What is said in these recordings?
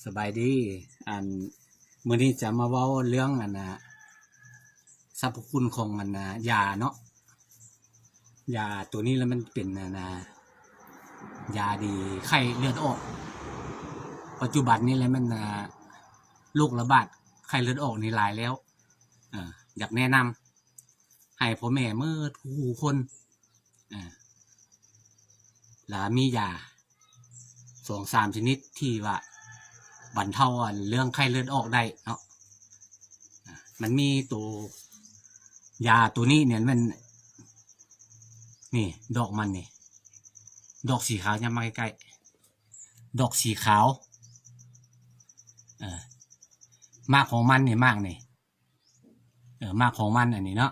สบายดี อัน มื้อนี้จะมาเว้าเรื่องอันน่ะ สรรพคุณของอันน่ะ ยาเนาะ ยาตัวนี้แล้วมันเป็นอันน่ะ ยาดีไข้เลือดออก ปัจจุบันนี้แล้วมันน่ะ โรคระบาดไข้เลือดออกนี่หลายแล้ว เออ อยากแนะนำให้พ่อแม่เมื่อทุกคน เออ แล้วมียา สองสามชนิดที่ว่าบรรเทาเรื่องไข้เลือดออกได้เนาะ มันมีตัวยาตัวนี้เนี่ยมัน นี่ ดอกมันนี่ ดอกสีขาว ย้ำมาใกล้ๆ ดอกสีขาว เออ หมากของมันนี่ หมากนี่ เออ หมากของมันอันนี้เนาะ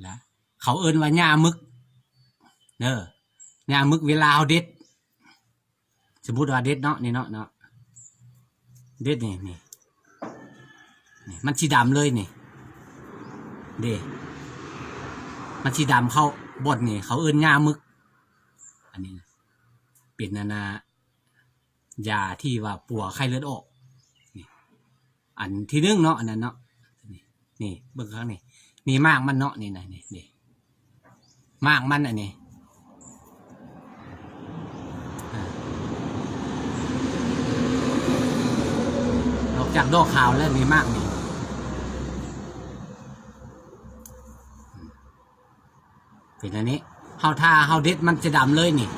แล้วเขาเอิ้นว่าหญ้ามึก เออ หญ้ามึก เวลาเฮาเด็ด สมมุติว่าเด็ดเนาะ นี่เนาะ เนาะ เด็ดนี่ นี่ นี่ มันสิดำเลยนี่ เด้ มันสิดำเข้าบนนี่ เขาเอิ้นหญ้ามึก อันนี้นะ เป็นอันน่ะ ยาที่ว่าปัวไข้เลือดออก นี่ อันที่หนึ่งเนาะ อันนั้นเนาะ นี่ นี่ เบิ่งข้างนี้ นี่หมากมันเนาะ นี่นะ นี่ นี่ หมากมันอันนี้ อ่า นอกจากดอกขาวแล้วมีหมากนี่ เป็นอันนี้ เฮาถ้าเฮาเด็ดมันจะดำเลยนี่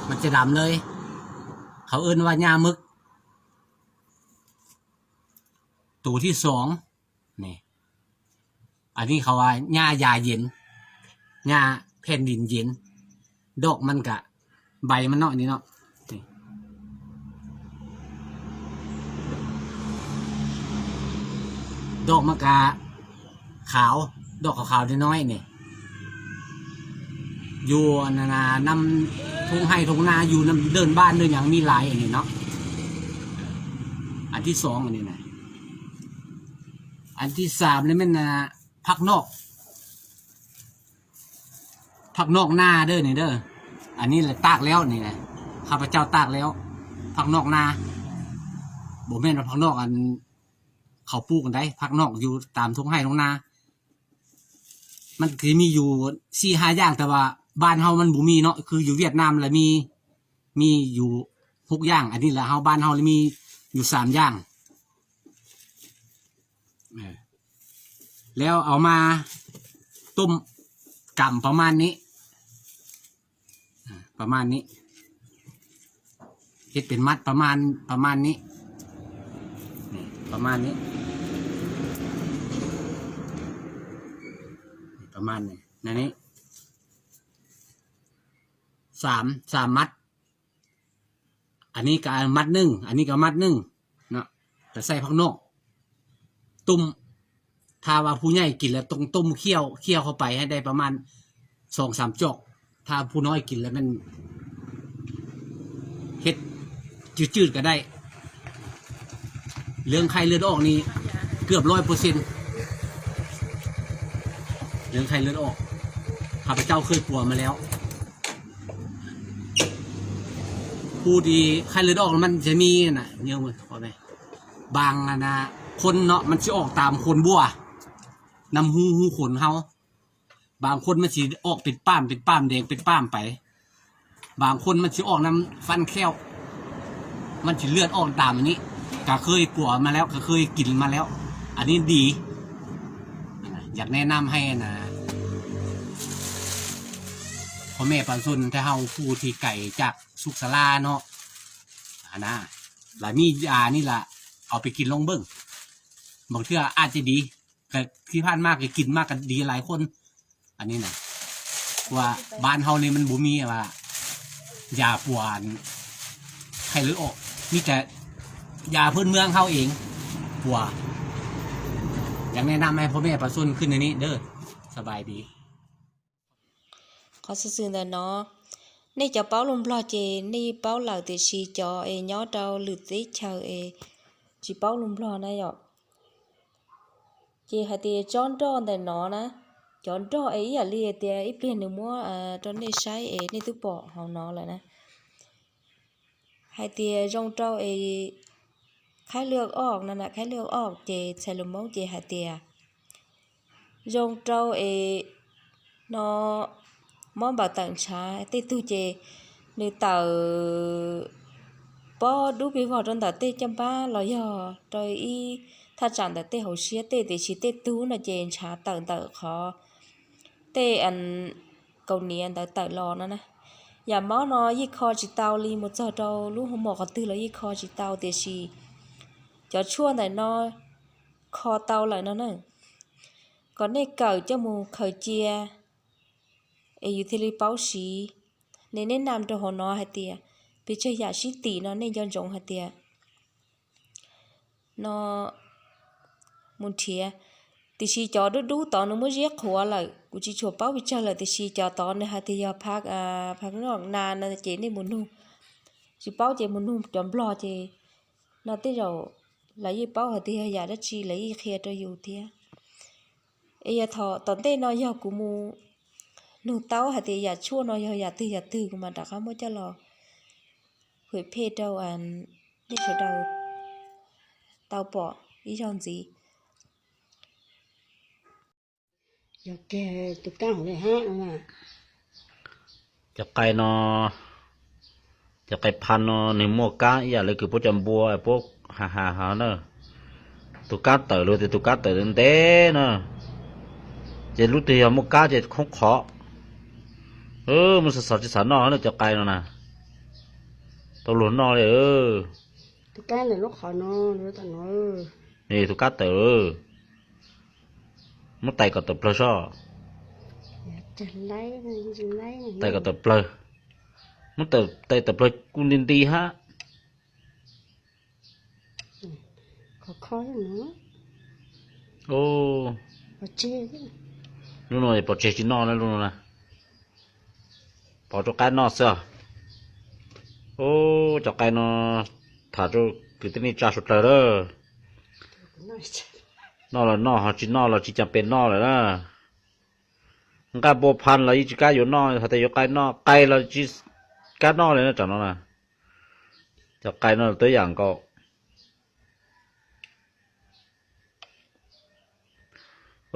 มันจะดำเลย เขาเอิ้นว่าหญ้ามึก ตัวที่สอง นี่ อันนี้เขาว่าหญ้ายาเย็น หญ้าแผ่นดินเย็น ดอกมันกะ ใบมันเนาะ นี่เนาะ นี่ ดอกมันกะขาว ดอกขาวๆน้อยๆนี่ อยู่อันนั้นนะ นำทุ่งไฮ่ทุ่งนา อยู่นำเดินบ้านเดินหยังมีหลายอันนี้เนาะ อันที่สองอันนี้นะ อันที่สามนี่แม่นนะ ผักนอก ผักนอกนาเด้อนี่เด้อ อันนี้แหละตากแล้วนี่นะ ข้าพเจ้าตากแล้ว ผักนอกนา บ่แม่นว่าผักนอกอัน เขาปลูกกันได้ ผักนอกอยู่ตามทุ่งไฮ่ทุ่งนา มันสิมีอยู่สี่ห้าอย่าง แต่ว่าบ้านเฮามันบ่มีเนาะ คืออยู่เวียดนามละมี มีอยู่หกอย่าง อันนี้ละเฮาบ้านเฮาละมีอยู่สามอย่าง เออ แล้วเอามาต้มกำประมาณนี้ อ่า ประมาณนี้ เฮ็ดเป็นมัดประมาณ ประมาณนี้ นี่ ประมาณนี้ ประมาณนี้ นั่นนี้ สาม สามมัด อันนี้ก็มัดหนึ่ง อันนี้ก็มัดหนึ่งเนาะ แต่ใส่ผักนอก ต้ม ถ้าว่าผู้ใหญ่กินแล้วต้องต้มเคี่ยว เคี่ยวเข้าไปให้ได้ประมาณสองสามจอก ถ้าผู้น้อยกินแล้วมันเฮ็ดจืดๆก็ได้ เรื่องไข้เลือดออกนี่เกือบร้อยเปอร์เซ็นต์ เรื่องไข้เลือดออก ข้าพเจ้าเคยปัวมาแล้ว ผู้ที่ไข้เลือดออกมันจะมีนะ เยอะเลย ขอไป บางอันนะ คนเนาะ มันสิออกตามขนบัว นำฮู ฮูขนเฮา บางคนมันสิออกเป็นป้าม เป็นป้ามแดง เป็นป้ามไป บางคนมันสิออกนำฟันแข้ว มันสิเลือดออกตามอันนี้ ก็เคยปัวมาแล้ว ก็เคยกินมาแล้ว อันนี้ดี อยากแนะนำให้นะ พ่อแม่ประชาชนไทยเฮาผู้ที่ไกลจากสุขศาลาเนาะ อันนะ แล้วมียานี่ล่ะ เอาไปกินลองเบิ่ง บางเทื่ออาจจะดี ก็ที่ผ่านมาก็กินมาก็ดีหลายคน อันนี้นะ ว่าบ้านเฮานี่มันบ่มีว่ายาปัวไข้เลือดออก มีแต่ยาพื้นเมืองเฮาเอง ปัว อยากแนะนำให้พ่อแม่ประชาชนขึ้นในนี้เด้อ สบายดี Qhov xwm txheej ntawm no, nej cov paub lus Nplog ces nej paub lawm, tiam sis cov es nyob rau lwm teb chaws es tsis paub lus Nplog na yom, ces hais tias tsob nroj ntawm no na, cov nroj es ib yam li tias ib pliag nws muab rau nej saib es nej twb pom hauv no lawm na. hais tias zoo rau es khái lwj oj no na, khái lwj oj ces txhais lus Hmoob ces hais tias zoo rau es no mob npaws tawm ntshav. Tej tug ces nws tawm pob dub pes vog rau ntawm tej caj npab los yog rau ib thaj tsam ntawm tej hauv siab tej, tiam sis tej tug no ces ntshav tawm ntawm qhov tej kaus hniav ntawd tawm los no na. Yam mob no yeej kho tsis tau li, mus txog rau lub hoo mom qhov twg los yeej kho tsis tau, tiam sis cov tshuaj ntawm no kho tau lawm no na. Kom nej kawm coj mus khaws cia es yus thiaj li paub siv. Nej, nej nam rau hauv no hais tias pes tsawg yam sib tim no nej nco ntsoov hais tias no mus nrhiav. Tiam sis cov dub dub tod nws muab ziab qhuav lawm, kuv tsis tshua paub pes tsawg lawm, tiam sis cov tod nws hais tias yog phav, phav noj na no ces nej mus nug, tsis paub ces mus nug cov Nplog ces no tej zaum lawv yeej paub hais tias yog yam dab tsi lawv yeej qhia rau yus thiab. Es yog thaum tom ntej no yog kuv mus nug tau hais tias yam tshuaj no yog yam twg yam twg kuv mam rov qab muab coj los hwm phej rau nej sawv daws tau pom ib zaug ntxiv. Yog kiag tus kab hauv li hab. Cov qai no, cov qai pha no nws muaj kab ib yam li kws puab cov npua puab has has hov na. Tus kab tawm lug tias tus kab tawm ntev na, ces lub twg yog muaj kab ces khoob qhov. Muab xov xov tsis xav noj na cov qai no na. Tau luag noj li. Tus kab tawm, muab tais kom tawm plawg sob. Tais kom tawm plawg. Muab tais tawm plawg kuj nti nti hab. Lub no pov tseg tsis noj na, lub no na, pov rau qaib noj xwb. Ub, cov qai no tham rau kwv tij neej tsa suav dlawg lawm. Noj los noj, ho tsis noj los tsis cas pes noj lawm na. Nqaj npua pha los yeej tsis kam yuav noj, hais tias yuav qai noj, qai los tsis kam noj li na tsam no na. Cov qai no twb yam nkaus.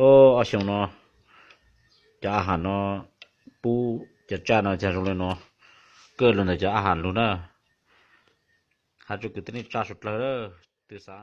Ob xyoo no cov a has no pub cov tsaj no cog zoo li no, kawj lug ntawm cov a has lug na. Has rau kwv tij neej tsa suav dlawg, twb xav